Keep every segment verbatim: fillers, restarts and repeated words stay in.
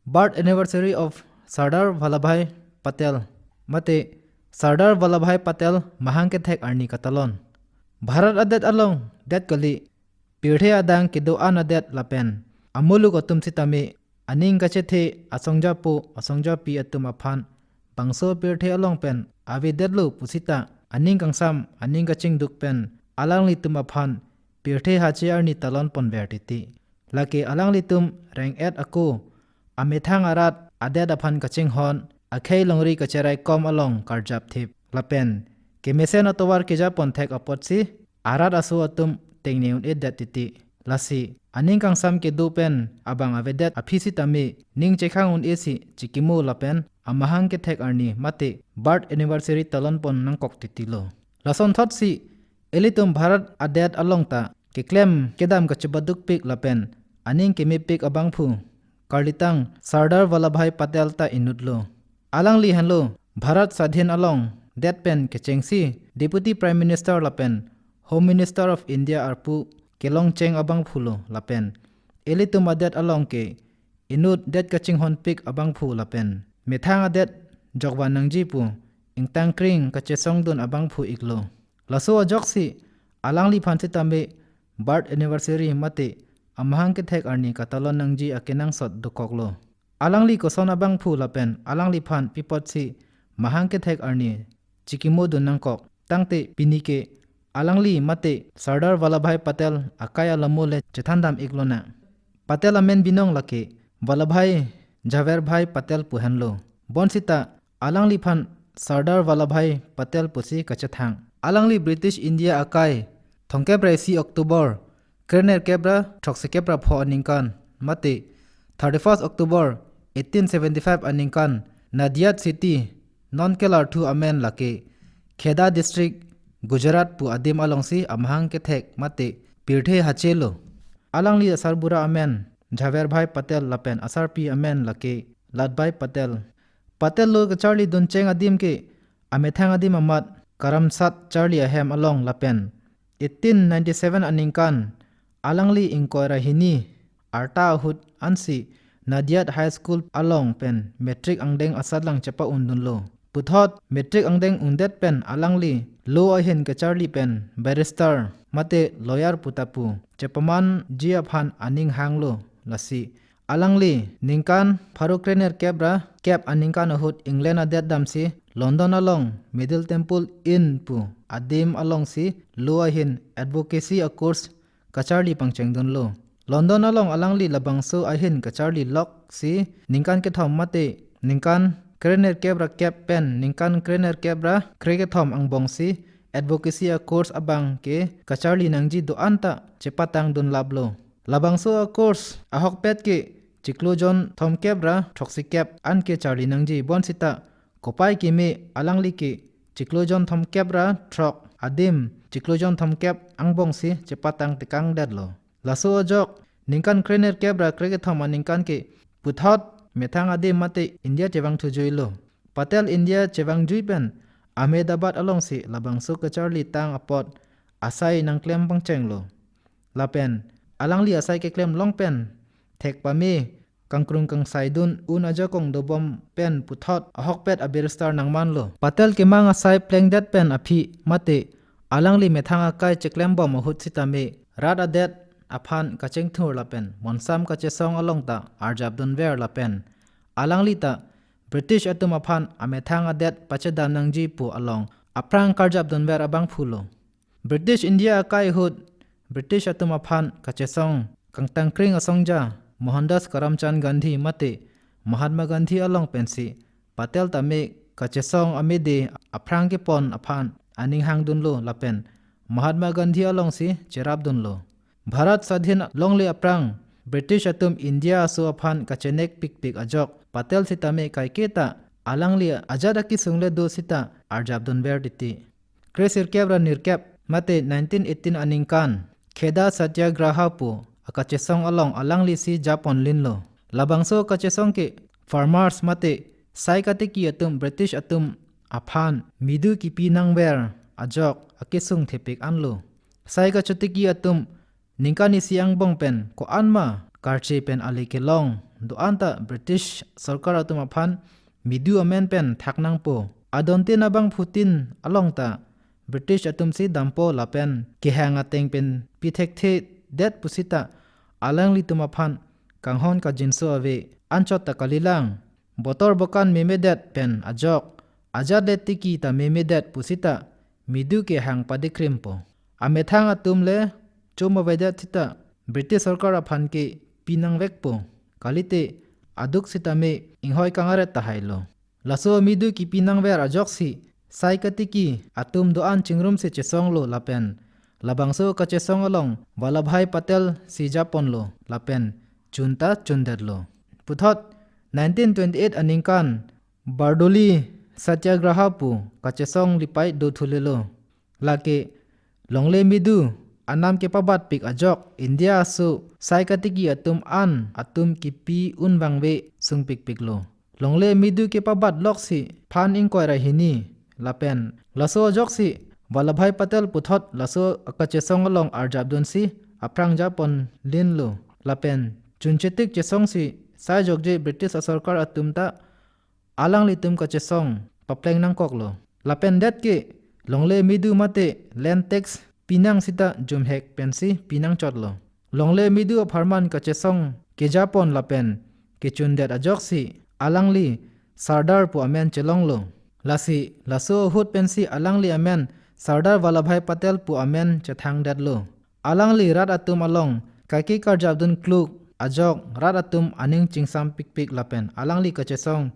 Birth anniversary of Sardar Vallabhbhai Patel, mate Sardar Vallabhbhai Patel mahang kethek arni katalon. Bharat adet along det kali, pirthe adang kedo-an adet lapen amuluk atum sitame aning kachethe asongjapo asongjapi atum aphan bangso pirthe along pen avedetlo pusita aning kangsam aning kachingduk pen alanglitum aphan pirthe hache arni talon ponver titi. Lake alanglitum reng-et ako amethang arat adet aphan kachinghon akhei longri kacherai kom along karjap thip lapen kemesen atovar kejapon thek apotsi arat aso atum tengne un-edet titi. Lasi aning kangsam kedo pen abang avedet aphi sitame ning chekhang un-esi chikimo lapen amahang kethek arni mate birth anniversary talon pon nangkok titilo. Lason thotsi ilitum Bharat adet along ta keklem kedam kachebadukpik lapen aning kemepik abangphu karlitang Sardar Vallabhbhai Patel ta inutlo. Alangli henlo Bharat Sadhin along det pen kechengsi Deputy Prime Minister lapen Home Minister of India arpu kelongcheng abangphulo lapen ilitum adet along ke inut det kachinghonpik abangphu lapen methang adet jokvan nangji pu ingtangkring kachesongdun abangphu iklo. Laso ajoksi alangliphan sitame birth anniversary mate amahang kethek arni katalon nangji akenangsot dokoklo. Alangli koson abangphu lapen alangliphan pi apotsi mahang kethek arni chikimodun nangkok. Tangte pini ke alangli mate Sardar Vallabhbhai Patel akai alamo le chethandam iklonang. Patel amen binong lake Vallabhbhai Jhaverbhai Patel pu henlo. Bonsita alangliphan Sardar Vallabhbhai Patel pusi kachethang. Alangli British India akai thomkep ra isi October krenerkep ra throksikep ra pho aningkan mate thirty-first October eighteen seventy-five aningkan Nadiad city, non Kelarthu amen lake Kheda district, Gujarat pu adim alongsi amahang kethek mate pirthe hachelo. Alangli asarbura amen Jhaverbhai Patel lapen asarpi amen lake Latbhai Patel. Patel lo kacharli duncheng adim ke amethang adim amat Karamsat charli ahem along lapen eighteen ninety-seven aningkan alangli ingkoi ra hini arta ahut ansi Nadiad High School along pen matric angdeng asatlang chepa-undunlo. Puthot matric angdeng undet pen alangli law ahin kacharli pen barrister mate lawyer putapu chepamanji aphan aning hanglo. Lasi alangli ningkan pharo krenerkep ra kep aningkan ahut England adet damsi London along Middle Temple Inn pu adim alongsi law ahin advocacy a-course kacharli pangchengdunlo. London along alangli labangso ahin kacharli loksi ningkan kethom mate ningkan krenerkep ra kep pen ningkan krenerkep ra krekethom angbongsi advocacy a-course abang ke kacharli nangji do-an ta chepatangdunlaplo. Labangso a-course ahokpet ke chiklo jon thomkep ra throksikep an ke charli nangji bonsita kopai keme alangli ke chiklo jon thomkep ra throk adim chiklo jon thomkep angbongsi chepatang tekangdetlo. Laso ajok ningkan krenerkep ra krekethom aningkan ke puthot methang adim mate India chevangthujuilo. Patel India chevangjui pen Ahmedabad alongsi labangso kacharli tang apot asai nangklem pangchenglo. Lapen alangli asai keklem long pen thek pame kangkrung kangsaidun un ajakong dobom pen puthot ahokpet a-barrister nangmanlo. Patel kemang asai plengdet pen aphi mate alangli methang akai cheklembom ahut sitame rat adet aphan kachingthur lapen monsam kachesong along ta arjapdunver lapen alangli ta British atum aphan amethang adet pachedam nangji pu along aphrang karjapdunver abangphulo. British India akai ahut British atum aphan kachesong kangtangkring asongja Mohandas Karamchand Gandhi mate Mahatma Gandhi along pensi Patel tame kachesong amede aphrang kepon aphan aning hangdunlo lapen Mahatma Gandhi alongsi cherapdunlo. Bharat Sadhin longle aphrang British atum India aso aphan kachenek pikpik ajok Patel sitame kaiketa alangli ajat akisung le do sita arjapdunver titi. Kresirkep ra nirkep mate nineteen eighteen aningkan Kheda Satyagraha pu akachesong along alanglisi japonlinlo. Labangso kachesong ke farmers mate sai katiki atum British atum aphan midu kipi nangver ajok akisung thepik anlo. Sai kachotiki atum ningkan isi angbong pen ko-an ma karche pen ali kelong do-an ta British sorkar atum aphan midu amen pen thak nangpo. Adontin abangphutin along ta British atum si dampo lapen kehang ateng pen pi thekthe det pusita alanglitum aphan kanghon kajinso ave. Anchot ta kalilang, botor bokan memedet pen ajok, ajat le tiki ta memedet pusita midu kehang padikrimpo. Amethang atum le chom avedet sita British sorkar aphan ke pi nangvekpo. Kalite aduk sitame inghoi kangaret tahailo. Laso midu kipi nangver ajoksi sai katiki atum do-an chingrumsi chesonglo lapen labangso kachesong along Vallabhbhai Patel si japonlo lapen chun ta chundetlo. Puthot nineteen twenty-eight aningkan Bardoli Satyagraha pu kachesong lipai dothulelo. Lake longle midu anam kepabatpik ajok India aso sai katiki atum an atum kipi unvangve sungpikpiklo. Longle midu kepabat loksi phan ingkoi ra hini lapen laso ajoksi Vallabhbhai Patel puthot laso kachesong along arjapdunsi aphrang japon linlo lapen chunchetik chesongsi sai jokje British asorkar atum ta alanglitum kachesong papleng nangkoklo. Lapen det ke longle midu mate land tax pinang sita jumhek pensi pinangchotlo. Longle midu apharman kachesong kejapon lapen kechundet ajoksi alangli Sardar pu amen chelonglo. Lasi laso ahut pensi alangli amen Sardar Vallabhbhai Patel pu amen chethangdetlo. Alangli rat atum along kaike karjapdun kluk ajok rat atum aning chingsampikpik lapen alangli kachesong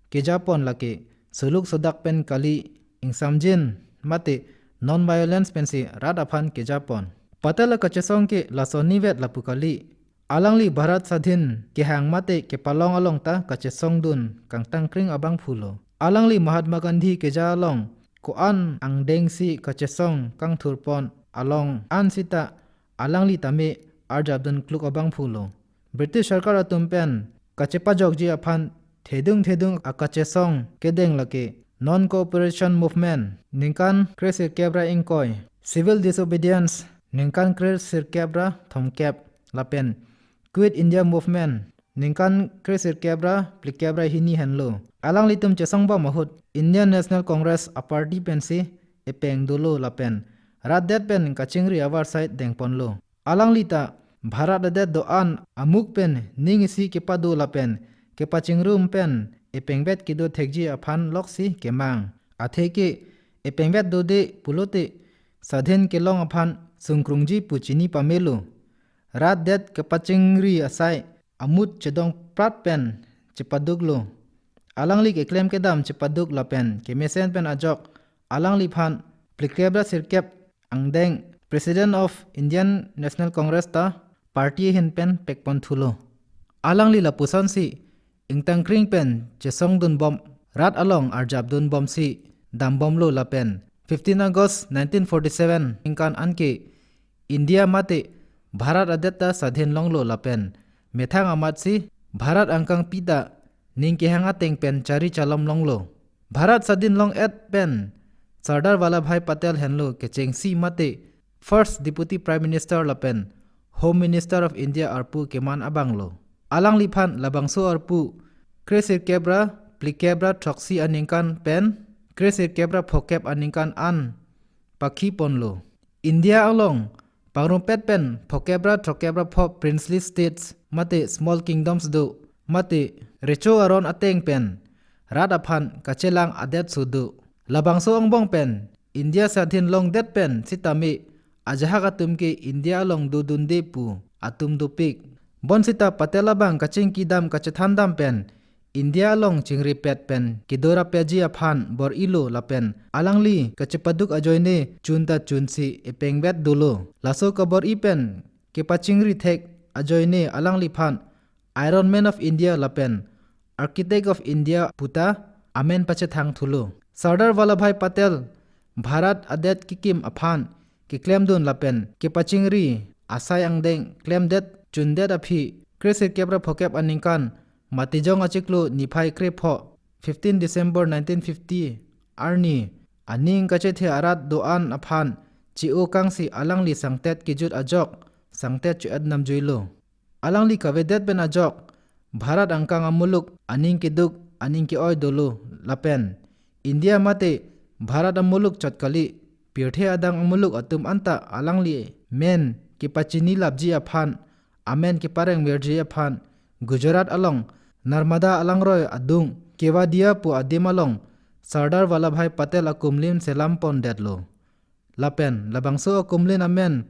kejapon lake suluk sodak pen kali, ingsamjin mate non-violence pensi rat aphan kejapon. Patel akachesong ke laso nivet lapu kali. Alangli Bharat Sadhin kehang mate kepalong along ta kachesongdun kangtangkring abangphulo. Alangli Mahatma Gandhi keja along ko-an angdengsi kachesong kangthurpon along an sita alangli tame arjapdun kluk abangphulo. British sorkar atum pen kachepajokji aphan thedung thedung akachesong kedeng lake Non-Cooperation Movement ningkan kresirkep ra ingkoi, Civil Disobedience ningkan kresirkep ra thomkep lapen Quit India Movement ningkan kresirkep ra phlikep ra hini henlo. Alanglitum chesongbom ahut Indian National Congress aparty pensi epeng dolo lapen rat det pen kachingri avarsai dengponlo. Alangli ta Bharat adet do-an amuk pen ning isi kepado lapen kepachingrum pen epengvet kedo thekji aphan loksi kemang. Atheke epengvet dode pulote Sadhin kelong aphan sungkrungji pu chini pamelo. Rat det kepachingri asai amut chedong prat pen chepaduklo. Alangli keklem kedam chepaduk lapen kemesen pen ajok alangliphan phlikep ra sirkep angdeng President of Indian National Congress ta party ahin pen pekponthulo. Alangli lapusonsi ingtangkring pen chesongdunbom rat along arjapdunbomsi dambomlo lapen fifteen August nineteen forty-seven ningkan anke India mate Bharat adet ta sadhin longlo lapen methang amatsi Bharat angkangpi ta ning kehang ateng pen chari chalom longlo. Bharat sadhin long-et pen Sardar Vallabhbhai Patel henlo kechengsi mate First Deputy Prime Minister lapen Home Minister of India arpu keman abanglo. Alangliphan labangso arpu kresirkep ra phlikep ra throksi aningkan pen kresirkep ra phokep aningkan an pakhiponlo. India along pangrumpet pen phokep ra throkkep ra pho princely states mate small kingdoms do mate recho aron ateng pen rat aphan kachelang adet su do. Labangso angbong pen India sadhin longdet pen sitame ajahak atum ke India along dodunde pu atum dopik. Bonsita Patel abang kachingkidam kachethandam pen India along chingripet pen kedorapetji aphan bor-ilo lapen alangli kachepaduk ajoine chun ta chunsi epengvet dolo. Laso kabor-i pen kepachingri thek ajoine alangliphan Iron Man of India lapen Architect of India puta amen pachethangthulo. Sardar Vallabhbhai Patel Bharat adet kekim aphan keklemdun lapen kepachingri asai angdeng klemdet chundet aphi kresirkep ra phokep aningkan Matijong achiklo niphai krepho fifteen December nineteen fifty arni aning kachethe arat do-an aphan chi-o kangsi alangli sangtet kejut ajok sangtet cho-et namjuilo. Alangli kavedet pen ajok Bharat angkang amuluk aning keduk aning ke-oi dolo lapen India mate Bharat amuluk chot kali, pirthe adang amuluk atum anta alangli men kepachini lapji aphan, amen kepareng verji aphan Gujarat along Narmada alangroi adung Kevadia pu adim along Sardar Vallabhbhai Patel akumlin selam pondetlo. Lapen labangso akumlin amen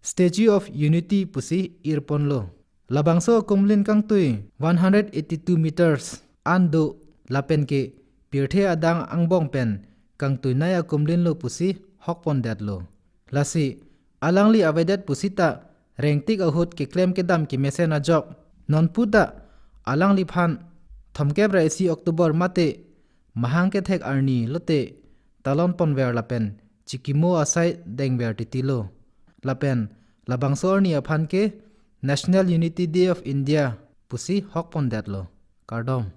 Statue of Unity pusi irponlo. Labangso akumlin kangtui one hundred eighty-two meters an do lapen ke pirthe adang angbong pen kangtuinei akumlinlo pusi hokpondetlo. Lasi alangli avedet pusita rengtik ahut keklem kedam kemesen ajok nonputa alangliphan thomkep ra isi October mate mahang kethek arni lote talon ponver lapen chikimo asai dengver titilo. Lapen labangso arni aphan ke National Unity Day of India pusi hokpondetlo. Kardom.